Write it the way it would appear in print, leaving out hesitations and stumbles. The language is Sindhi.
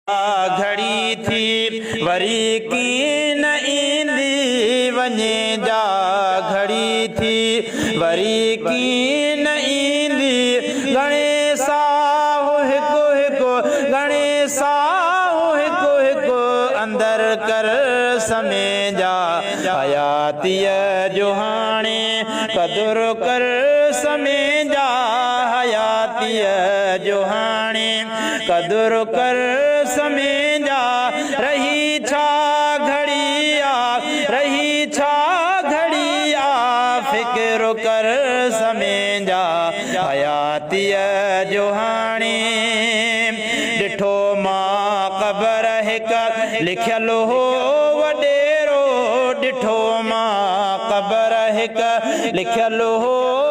گهڙي ٿي وري ڪين ايندي، وڃي جا گهڙي ٿي وري ڪين ايندي. ڳڻي ساهه هڪ هڪ، ڳڻي ساهه هڪ هڪ، اندر ڪر سميجا. حياتيء جو هاڻي قدر ڪر سميجا، حياتيء جو هاڻي قدر ڪر سميجا. رهي ڇا گهڙي آ، رهي ڇا گهڙي آ، فڪر ڪر سميجا. حياتيء جو هاڻي ڏٺو مان قبر هڪ، لکيل هو وڏيرو. ڏٺو مان قبر هڪ، لکيل هو